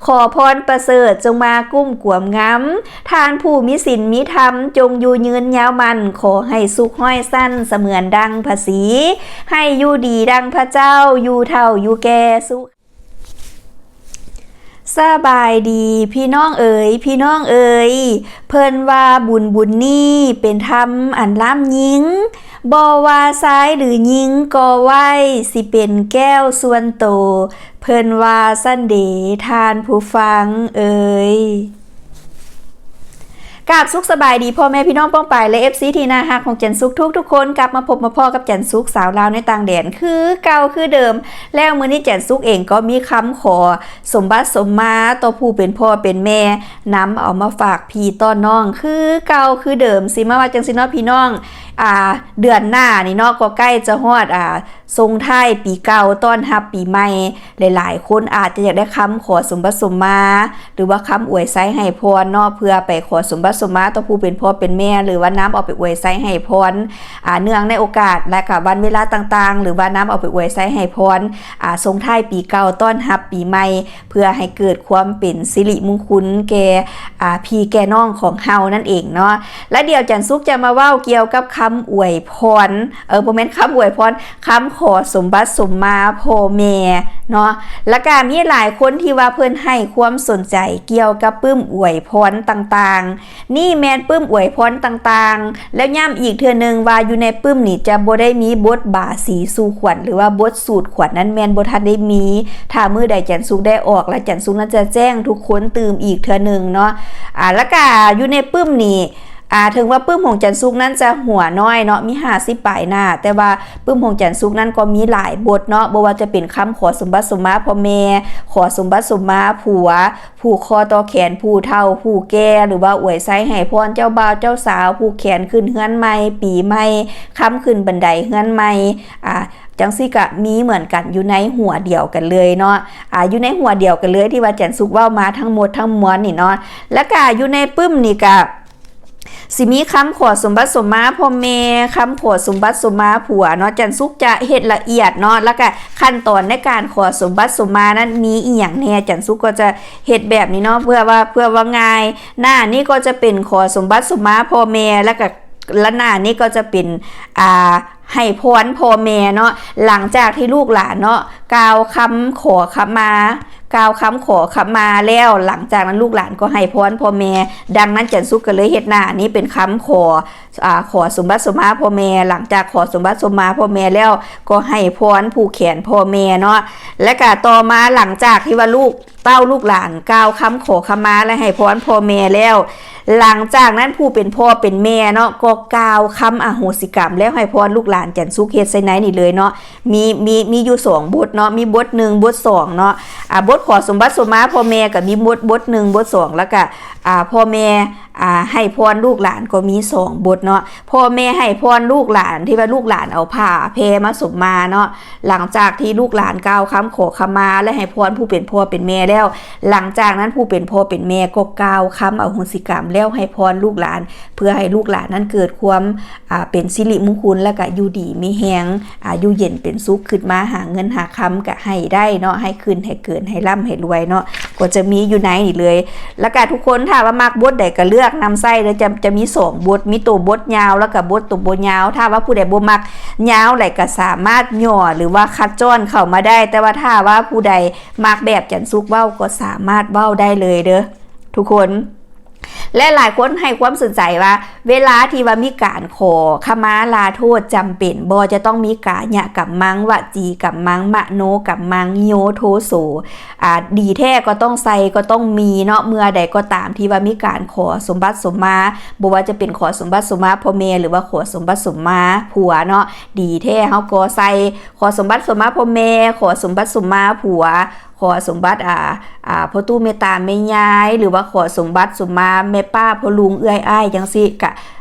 ຂໍພອນປະເສີດຈົ່ງມາກຸ້ມກວມງຳ, ທ່ານຜູ້ມີສິນມີທຳຈົ່ງຢູ່ຍືນຍາວໝັ້ນ, ຂໍໃຫ້ສຸກຮ້ອຍຊັ້ນສະເໝືອນດັ່ງພະສີ, ໃຫ້ຢູ່ດີດັ່ງພະເຈົ້າ, ຢູ່ເຖົ້າຢູ່ແກ່ສຸ ສະບາຍດີພີ່ນ້ອງເອີຍ, ພີ່ນ້ອງເອີຍ, ເພິ່ນວ່າບຸນບຸນນີ້ເປັນທຳອັນລ້ຳຍິ່ງ, ບໍ່ວ່າຊາຍຫຼືຍິງກໍໄຫວ້, ຊິເປັນແກ້ວສ່ວນໂຕ, ເພິ່ນວ່າຊັ້ນເດ ທ່ານຜູ້ຟັງເອີຍ. ກາບສຸກສະບາຍດີພໍ່ແມ່ພີ່ນ້ອງປ້ອງປາຍ ແລະ ເອັຟຊີ ທີ່ໜ້າຮັກຂອງຈັນສຸກທຸກໆຄົນ, ກັບມາພົບມາພໍ້ກັບຈັນສຸກສາວລາວໃນຕ່າງແດນຄືເກົ່າຄືເດີມ. ແລ້ວມື້ນີ້ຈັນສຸກເອງກໍມີຄຳຂໍສົມບັດສົມມາຕໍ່ຜູ້ເປັນພໍ່ເປັນແມ່ ນຳເອົາມາຝາກພີ່ຕ້ອນນ້ອງຄືເກົ່າຄືເດີມ. ຊິມາວ່າຈັ່ງຊີ້ເນາະພີ່ນ້ອງ, ອ່າ ເດືອນໜ້ານີ້ເນາະ ກໍໃກ້ຈະຮອດ ອ່າ ສົ່ງທ້າຍປີເກົ່າຕ້ອນຮັບປີໃໝ່, ຫຼາຍໆຄົນອາດຈະຢາກໄດ້ຄຳຂໍສົມບັດສົມມາ ຫຼືວ່າຄຳອວຍໄຊໃຫ້ພອນເນາະ ເພື່ອໄປຂໍສົມບັດສົມມາຕໍ່ຜູ້ເປັນພໍ່ເປັນແມ່ ຫຼືວ່ານຳເອົາໄປອວຍໄຊໃຫ້ພອນ ອ່າ ເນື່ອງໃນໂອກາດ ແລະ ກະວັນເວລາຕ່າງໆ ຫຼືວ່ານຳເອົາໄປອວຍໄຊໃຫ້ພອນ ອ່າ ສົ່ງທ້າຍປີເກົ່າຕ້ອນຮັບປີໃໝ່ ເພື່ອໃຫ້ເກີດຄວາມເປັນສິລິມຸງຄຸນແກ່ ອ່າ ພີ່ແກ່ນ້ອງຂອງເຮົານັ້ນເອງເນາະ. ແລະ ດຽວຈັນສຸກຈະມາເວົ້າກ່ຽວກັບຄຳອວຍພອນ, ເອີ ບໍ່ແມ່ນຄຳອວຍພອນ, ຄຳຂໍສົມບັດສົມມາພໍ່ແມ່ເນາະ. ແລ້ວກະມີຫຼາຍຄົນທີ່ວ່າເພິ່ນໃຫ້ຄວາມສົນໃຈກ່ຽວກັບປຶ້ມອວຍພອນຕ່າງໆ. ນີ້ແມ່ນປຶ້ມອວຍພອນຕ່າງໆ, ແລ້ວຢ້ຳອີກເທື່ອໜຶ່ງວ່າຢູ່ໃນປຶ້ມນີ້ຈະບໍ່ໄດ້ມີບົດບາສີສູ່ຂວັນ ຫຼືວ່າບົດສູດຂວັນນັ້ນແມ່ນບໍ່ທັນໄດ້ມີ. ຖ້າມື້ໃດຈັນສຸກໄດ້ອອກແລ້ວ ຈັນສຸກນັ້ນຈະແຈ້ງທຸກຄົນຕື່ມອີກເທື່ອໜຶ່ງເນາະ. ອ່າ ແລ້ວກະຢູ່ໃນປຶ້ມນີ້ ອ່າ ເຖິງວ່າປຶ້ມຂອງຈັນສຸກນັ້ນຈະຫົວນ້ອຍເນາະ ມີຫ້າສິບປາຍໜ້າ, ແຕ່ວ່າປຶ້ມຂອງຈັນສຸກນັ້ນກໍມີຫຼາຍບົດເນາະ, ບໍ່ວ່າຈະເປັນຄຳຂໍສົມບັດສົມມາພໍ່ແມ່, ຂໍສົມບັດສົມມາຜົວ, ຜູກຄໍຕໍ່ແຂນຜູ້ເຖົ້າຜູ້ແກ່ ຫຼືວ່າອວຍໄຊໃຫ້ພອນເຈົ້າບ່າວເຈົ້າສາວ, ຜູກແຂນຂຶ້ນເຮືອນໃໝ່, ປີໃໝ່, ຄຳຂຶ້ນບັນໄດເຮືອນໃໝ່ ອ່າ ຈັ່ງຊີ້ກະມີເໝືອນກັນ ຢູ່ໃນຫົວດຽວກັນເລີຍເນາະ, ອ່າ ຢູ່ໃນຫົວດຽວກັນເລີຍ ທີ່ວ່າຈັນສຸກເວົ້າມາທັງໝົດທັງມວນນີ້ເນາະ. ແລ້ວກະຢູ່ໃນປຶ້ມນີ້ກະ ຊິມີຄຳຂໍສົມບັດສົມມາພໍ່ແມ່, ຄຳຂໍສົມບັດສົມມາຜົວເນາະ, ຈັນສຸກຈະເຮັດລະອຽດເນາະ, ແລ້ວກະຂັ້ນຕອນໃນການຂໍສົມບັດສົມມານັ້ນມີອີ່ຫຍັງແດ່, ຈັນສຸກກໍຈະເຮັດແບບນີ້ເນາະ ເພື່ອວ່າ ເພື່ອວ່າງ່າຍ. ໜ້ານີ້ກໍຈະເປັນຂໍສົມບັດສົມມາພໍ່ແມ່, ແລ້ວກະ ລະໜ້ານີ້ກໍຈະເປັນ ອ່າ ໃຫ້ພອນພໍ່ແມ່ເນາະ. ຫຼັງຈາກທີ່ລູກຫຼານເນາະ ກ່າວຄຳຂໍຂະມາ, ກ່າວຄຳຂໍຂະມາແລ້ວ, ຫຼັງຈາກນັ້ນລູກຫຼານກໍໃຫ້ພອນພໍ່ແມ່. ດັ່ງນັ້ນ ຈັນສຸກກໍເລີຍເຮັດໜ້ານີ້ເປັນຄຳຂໍ ອ່າ ຂໍສົມບັດສົມມາພໍ່ແມ່. ຫຼັງຈາກຂໍສົມບັດສົມມາພໍ່ແມ່ແລ້ວ ກໍໃຫ້ພອນຜູກແຂນພໍ່ແມ່ເນາະ. ແລະກະຕໍ່ມາ ຫຼັງຈາກທີ່ວ່າລູກເຕົ້າລູກຫຼານກ່າວຄຳຂໍຂະມາ ແລະໃຫ້ພອນພໍ່ແມ່ແລ້ວ, ຫຼັງຈາກນັ້ນຜູ້ເປັນພໍ່ເປັນແມ່ເນາະ ກໍກ່າວຄຳອະໂຫສິກຳ ແລ້ວໃຫ້ພອນລູກຫຼານ. ຈັນສຸກເຮັດໃສ່ໃນນີ້ເລີຍເນາະ. ມີ ມີ ມີຢູ່ສອງບົດເນາະ, ມີບົດໜຶ່ງ ບົດສອງເນາະ. ອ່າ ບົດຂໍສົມບັດສົມມາພໍ່ແມ່ກໍມີບົດ ບົດໜຶ່ງ ບົດສອງ ແລ້ວກະ ອ່າ ພໍ່ແມ່ ອ່າ ໃຫ້ພອນລູກຫຼານກໍມີສອງບົດເນາະ. ພໍ່ແມ່ໃຫ້ພອນລູກຫຼານ ທີ່ວ່າລູກຫຼານເອົາຜ້າແພມາສົມມາເນາະ. ຫຼັງຈາກທີ່ລູກຫຼານກ່າວຄຳຂໍຂະມາ ແລະໃຫ້ພອນຜູ້ເປັນພໍ່ເປັນແມ່ແລ້ວ, ຫຼັງຈາກນັ້ນຜູ້ເປັນພໍ່ເປັນແມ່ກໍກ່າວຄຳອະໂຫສິກຳ ແລ້ວໃຫ້ພອນລູກຫຼານ ເພື່ອໃຫ້ລູກຫຼານນັ້ນເກີດຄວາມ ອ່າ ເປັນສິລິມຸງຄຸນ ແລະກະຢູ່ດີມີແຮງ ອ່າ ຢູ່ເຢັນເປັນສຸກ ຂຶ້ນມາຫາເງິນຫາຄຳກະໃຫ້ໄດ້ເນາະ, ໃຫ້ຂຶ້ນໃຫ້ເກີນ ໃຫ້ລ່ຳໃຫ້ລວຍເນາະ. ກໍຈະມີຢູ່ໃນນີ້ເລີຍ. ແລ້ວກະທຸກຄົນ ຖ້າວ່າມັກບົດໃດກໍເລືອກນຳໃຊ້ເດີ, ຈະ ຈະມີສອງບົດ, ມີໂຕບົດຍາວ ແລ້ວກະບົດໂຕບໍ່ຍາວ. ຖ້າວ່າຜູ້ໃດບໍ່ມັກຍາວຫຼາຍ ກໍສາມາດຫຍໍ້ ຫຼືວ່າຄັດຈ້ອນເຂົ້າມາໄດ້, ແຕ່ວ່າຖ້າວ່າຜູ້ໃດມັກແບບຈັນສຸກເວົ້າ ກໍສາມາດເວົ້າໄດ້ເລີຍເດີທຸກຄົນ. ແລະຫຼາຍຄົນໃຫ້ຄວາມສົນໃຈວ່າ ເວລາທີ່ວ່າມີການຂໍຂະມາລາໂທດ ຈຳເປັນບໍ່ຈະຕ້ອງມີກາຍະກຳມັງ, ວະຈີກຳມັງ, ມະໂນກຳມັງ, ໂຍໂທໂສ? ອ່າ ດີແທ້ກໍຕ້ອງໃສ່ ກໍຕ້ອງມີເນາະ. ເມື່ອໃດກໍຕາມທີ່ວ່າມີການຂໍສົມບັດສົມມາ, ບໍ່ວ່າຈະເປັນຂໍສົມບັດສົມມາພໍ່ແມ່ ຫຼືວ່າຂໍສົມບັດສົມມາຜົວເນາະ, ດີແທ້ເຮົາກໍໃສ່ ຂໍສົມບັດສົມມາພໍ່ແມ່, ຂໍສົມບັດສົມມາຜົວ, ຂໍສົມບັດ ອ່າ ອ່າ ພໍ່ຕູ້ແມ່ຕາແມ່ຍາຍ ຫຼືວ່າຂໍສົມບັດສົມມາແມ່ປ້າພໍ່ລຸງເອື້ອຍອ້າຍ ຈັ່ງຊີ້ ກະ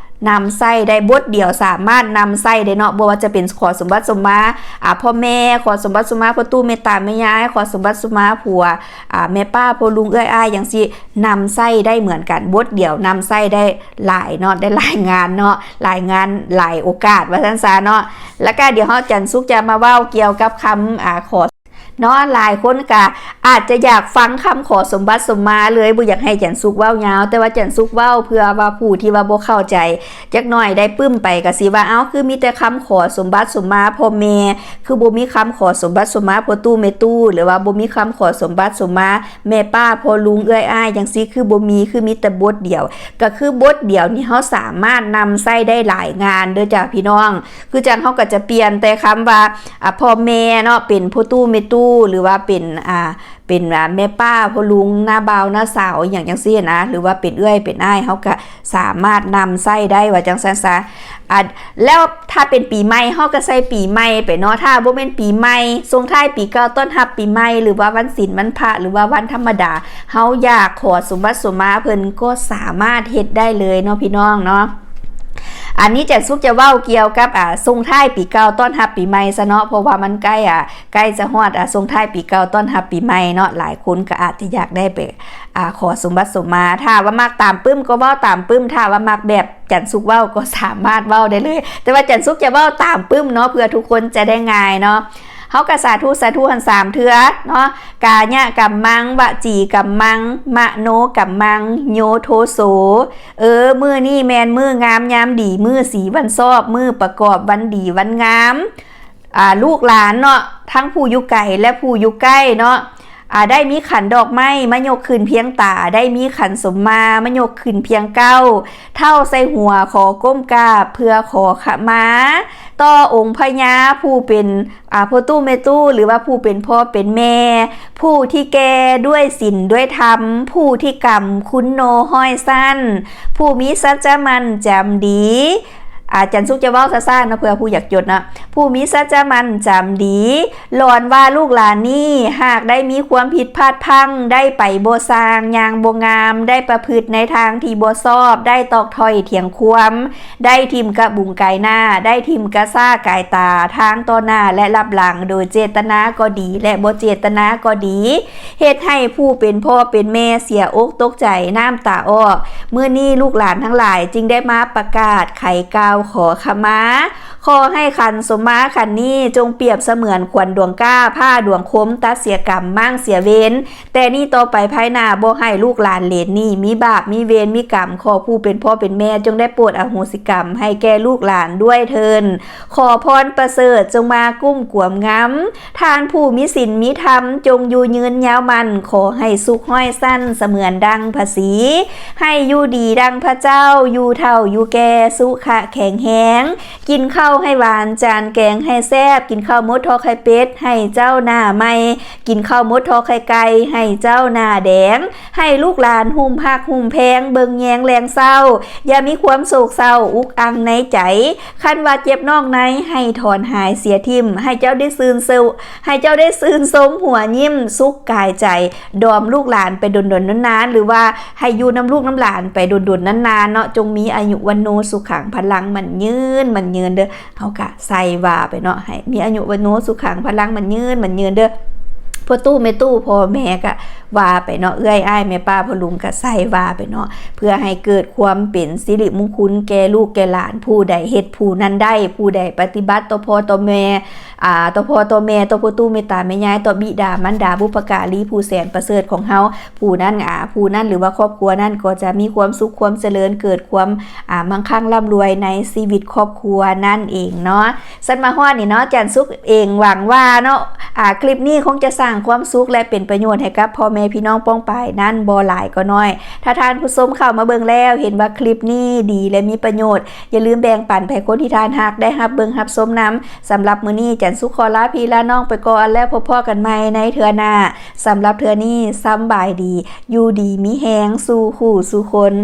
ນຳໃຊ້ໄດ້. ບົດດຽວສາມາດນຳໃຊ້ໄດ້ເນາະ, ບໍ່ວ່າຈະເປັນຂໍສົມບັດສົມມາ ອ່າ ພໍ່ແມ່, ຂໍສົມບັດສົມມາພໍ່ຕູ້ແມ່ຕາແມ່ຍາຍ, ຂໍສົມບັດສົມມາຜົວ ອ່າ ແມ່ປ້າພໍ່ລຸງເອື້ອຍອ້າຍ ຈັ່ງຊີ້ ນຳໃຊ້ໄດ້ເໝືອນກັນ. ບົດດຽວນຳໃຊ້ໄດ້ຫຼາຍເນາະ, ໄດ້ຫຼາຍງານເນາະ, ຫຼາຍງານຫຼາຍໂອກາດ ວ່າຊັ້ນຊະເນາະ. ແລ້ວກະດຽວເຮົາ ຈັນສຸກຈະມາເວົ້າກ່ຽວກັບຄຳ ອ່າ ຂໍ ເນາະ ຫຼາຍຄົນກະອາດຈະຢາກຟັງຄຳຂໍສົມບັດສົມມາເລີຍ ບໍ່ຢາກໃຫ້ຈັນສຸກເວົ້າຍາວ ແຕ່ວ່າຈັນສຸກເວົ້າເພື່ອວ່າຜູ້ທີ່ວ່າບໍ່ເຂົ້າໃຈຈັກໜ້ອຍໄດ້ປຶ້ມໄປກະຊິວ່າ ເອົ້າ ຄືມີແຕ່ຄຳຂໍສົມບັດສົມມາພໍ່ແມ່ ຄືບໍ່ມີຄຳຂໍສົມບັດສົມມາພໍ່ຕູ້ແມ່ຕູ້ ຫຼືວ່າບໍ່ມີຄຳຂໍສົມບັດສົມມາແມ່ປ້າພໍ່ລຸງເອື້ອຍອ້າຍຈັ່ງຊີ້ ຄືບໍ່ມີ ຄືມີແຕ່ບົດດຽວ ກະຄືບົດດຽວນີ້ເຮົາສາມາດນຳໃຊ້ໄດ້ຫຼາຍງານເດີ້ຈ້າພີ່ນ້ອງ. ຄືຈັ່ງເຮົາກະຈະປ່ຽນແຕ່ຄຳວ່າ ອາ ພໍ່ແມ່ເນາະ ເປັນພໍ່ຕູ້ແມ່ຕູ້ ຫຼືວ່າເປັນ ອາ ເປັນ ອາ ແມ່ປ້າພໍ່ລຸງ ນ້າບ່າວນ້າສາວ ອີ່ຫຍັງຈັ່ງຊີ້ນະ ຫຼືວ່າເປັນເອື້ອຍເປັນອ້າຍ ເຮົາກະສາມາດນຳໃຊ້ໄດ້ວ່າຈັ່ງຊັ້ນຊະ. ອາ ແລ້ວຖ້າເປັນປີໃໝ່ ເຮົາກະໃສ່ປີໃໝ່ໄປເນາະ ຖ້າບໍ່ແມ່ນປີໃໝ່ ສົ່ງທ້າຍປີເກົ່າຕ້ອນຮັບປີໃໝ່ ຫຼືວ່າວັນສິນວັນພະ ຫຼືວ່າວັນທຳມະດາ ເຮົາຢາກຂໍສົມບັດສົມມາເພິ່ນ ກໍສາມາດເຮັດໄດ້ເລີຍເນາະພີ່ນ້ອງເນາະ. ອັນນີ້ຈັນສຸກຈະເວົ້າກ່ຽວກັບ ອາ ສົ່ງທ້າຍປີເກົ່າຕ້ອນຮັບປີໃໝ່ຊະເນາະ ເພາະວ່າມັນໃກ້ ອາ ໃກ້ຈະຮອດ ອາ ສົ່ງທ້າຍປີເກົ່າຕ້ອນຮັບປີໃໝ່ເນາະ ຫຼາຍຄົນກະອາດຈະຢາກໄດ້ໄປ ອາ ຂໍສົມບັດສົມມາ ຖ້າວ່າມັກຕາມປຶ້ມກໍເວົ້າຕາມປຶ້ມ ຖ້າວ່າມັກແບບຈັນສຸກເວົ້າກໍສາມາດເວົ້າໄດ້ເລີຍ ແຕ່ວ່າຈັນສຸກຈະເວົ້າຕາມປຶ້ມເນາະ ເພື່ອທຸກຄົນຈະໄດ້ງ່າຍເນາະ. ເຮົາກະສາທຸ ສາທຸຫັ້ນສາມເທື່ອເນາະ ກາຍະກຳມັງ ວະຈີກຳມັງ ມະໂນກຳມັງ ໂຍໂທໂສ. ເອີ ມື້ນີ້ແມ່ນມື້ງາມຍາມດີ ມື້ສີວັນຊອບ ມື້ປະກອບວັນດີວັນງາມ ອາ ລູກຫຼານເນາະ ທັງຜູ້ຢູ່ໄກ ແລະ ຜູ້ຢູ່ໃກ້ເນາະ ອາ ໄດ້ມີຂັນດອກໄມ້ມາຍົກຂຶ້ນພຽງຕາ ໄດ້ມີຂັນສົມມາມາຍົກຂຶ້ນພຽງເກົ້າ ເທົ້າໃສ່ຫົວ ຂໍກົ້ມກາບເພື່ອຂໍຂະມາຕໍ່ອົງພະຍາ ຜູ້ເປັນ ອາ ພໍ່ຕູ້ແມ່ຕູ້ ຫຼືວ່າຜູ້ເປັນພໍ່ເປັນແມ່ ຜູ້ທີ່ແກ່ດ້ວຍສິນດ້ວຍທຳ ຜູ້ທີ່ກຳຄຸນໂນຮ້ອຍຊັ້ນ ຜູ້ມີສັດຈະໝັ້ນຈຳດີ ອາ ຈັນສຸກຈະເວົ້າຊ້າໆເນາະ ເພື່ອຜູ້ຢາກຈົດເນາະ ຜູ້ມີສັດຈະໝັ້ນຈຳດີ ຫຼອນວ່າລູກຫຼານນີ້ຫາກໄດ້ມີຄວາມຜິດພາດພັ້ງ ໄດ້ໄປບໍ່ຊ່າງ ຍ່າງບໍ່ງາມ ໄດ້ປະພຶດໃນທາງທີ່ບໍ່ຊອບ ໄດ້ຕອກຖ້ອຍຖຽງຄວາມ ໄດ້ຖິ້ມກະບຸງກາຍໜ້າ ໄດ້ຖິ້ມກະຊ້າກາຍຕາ ທັງຕໍ່ໜ້າ ແລະ ລັບຫຼັງ ໂດຍເຈດຕະນາກໍດີ ແລະ ບໍ່ເຈດຕະນາກໍດີ ເຮັດໃຫ້ຜູ້ເປັນພໍ່ເປັນແມ່ເສຍອົກຕົກໃຈ ນ້ຳຕາອອກ. ມື້ນີ້ລູກຫຼານທັງຫຼາຍຈຶ່ງໄດ້ມາປະກາດໄຂກ່າວຂໍຂະມາ. ຂໍໃຫ້ຂັນສົມມາຂັນນີ້ຈົ່ງປຽບສະເໝືອນຂວັນດວງກ້າ ຜ້າດວງຄົມ ຕັດເສຍກຳ ມ້າງເສຍເວນ ແຕ່ນີ້ຕໍ່ໄປພາຍໜ້າ ບໍ່ໃຫ້ລູກຫຼານເຫຼນນີ້ມີບາບ ມີເວນ ມີກຳ. ຂໍຜູ້ເປັນພໍ່ເປັນແມ່ຈົ່ງໄດ້ໂປດອະໂຫສິກຳໃຫ້ແກ່ລູກຫຼານດ້ວຍເທີ້ນ. ຂໍພອນປະເສີດຈົ່ງມາກຸ້ມກວມງຳ. ທ່ານຜູ້ມີສິນມີທຳ ຈົ່ງຢູ່ຍືນຍາວໝັ້ນ. ຂໍໃຫ້ສຸກຮ້ອຍຊັ້ນສະເໝືອນດັ່ງພະສີ ໃຫ້ຢູ່ດີດັ່ງພະເຈົ້າ ຢູ່ເຖົ້າຢູ່ແກ່ ສຸຂະແຂງແຮງ. ກິນເຂົ້າໃຫ້ຫວານ ຈານແກງໃຫ້ແຊບ ກິນເຂົ້າໝົດຖອກໄຂ່ເປັດ ໃຫ້ເຈົ້າໜ້າໃໝ່ ກິນເຂົ້າໝົດຖອກໄຂ່ໄກ່ ໃຫ້ເຈົ້າໜ້າແດງ ໃຫ້ລູກຫຼານຫຸ້ມຮັກຫຸ້ມແພງ ເບິ່ງແຍງແລງເຊົ້າ ຢ່າມີຄວາມໂສກເສົ້າອຸກອັ່ງໃນໃຈ. ຄັນວ່າເຈັບນອກໃນ ໃຫ້ຖອນຫາຍເສຍຖິ້ມ ໃຫ້ເຈົ້າໄດ້ຊື່ນເຊົາ ໃຫ້ເຈົ້າໄດ້ຊື່ນຊົມຫົວຍິ້ມ ສຸກກາຍໃຈ ດອມລູກຫຼານໄປດົນໆນານໆ ຫຼືວ່າໃຫ້ຢູ່ນຳລູກນຳຫຼານໄປດົນໆນານໆເນາະ ຈົ່ງມີອາຍຸວັນໂນສຸຂັງພະລັງໝັ້ນຍືນໝັ້ນຍືນເດີ້. ເຮົາກະໃສ່ວ່າໄປເນາະ ໃຫ້ມີອາຍຸວັນໂນສຸຂັງພະລັງໝັ້ນຍືນໝັ້ນຍືນເດີ້. ພໍ່ຕູ້ແມ່ຕູ້ ພໍ່ແມ່ກະວ່າໄປເນາະ ເອື້ອຍອ້າຍແມ່ປ້າພໍ່ລຸງກະໃສ່ວ່າໄປເນາະ ເພື່ອໃຫ້ເກີດຄວາມເປັນສິລິມຸງຄຸນແກ່ລູກແກ່ຫຼານ ຜູ້ໃດເຮັດຜູ້ນັ້ນໄດ້ ຜູ້ໃດປະຕິບັດຕໍ່ພໍ່ຕໍ່ແມ່ ອາ ຕໍ່ພໍ່ຕໍ່ແມ່ ຕໍ່ພໍ່ຕູ້ແມ່ຕາແມ່ຍາຍ ຕໍ່ບິດາມານດາ ບຸບພະກາລີຜູ້ແສນປະເສີດຂອງເຮົາ ຜູ້ນັ້ນ ອາ ຜູ້ນັ້ນ ຫຼືວ່າຄອບຄົວນັ້ນກໍຈະມີຄວາມສຸກຄວາມຈະເລີນ ເກີດຄວາມ ອາ ມັງຄັງລ່ຳລວຍໃນຊີວິດຄອບຄົວນັ້ນເອງເນາະ. ຊັ້ນມາຮອດນີ້ເນາະ ຈັນສຸກເອງຫວັງວ່າເນາະ ອາ ຄລິບນີ້ຄົງຈະສ້າງຄວາມສຸກ ແລະ ເປັນປະໂຫຍດໃຫ້ກັບພໍ່ແມ່ພີ່ນ້ອງປ້ອງປາຍນັ້ນບໍ່ຫຼາຍກໍໜ້ອຍ. ຖ້າທ່ານຜູ້ຊົມເຂົ້າມາເບິ່ງແລ້ວ ເຫັນວ່າຄລິບນີ້ດີ ແລະ ມີປະໂຫຍດ ຢ່າລືມແບ່ງປັນໄປຄົນທີ່ທ່ານຮັກໄດ້ຮັບເບິ່ງຮັບຊົມນຳ. ສຳລັບມື້ນີ້ ຈັນສຸກຂໍລາພີ່ລານ້ອງໄປກ່ອນ ແລ້ວພົບພໍ້ກັນໃໝ່ໃນເທື່ອໜ້າ. ສຳລັບເທື່ອນີ້ ສຳບາຍດີ ຢູ່ດີມີແຮງ ສູ່ຄູ່ສູ່ຄົນ.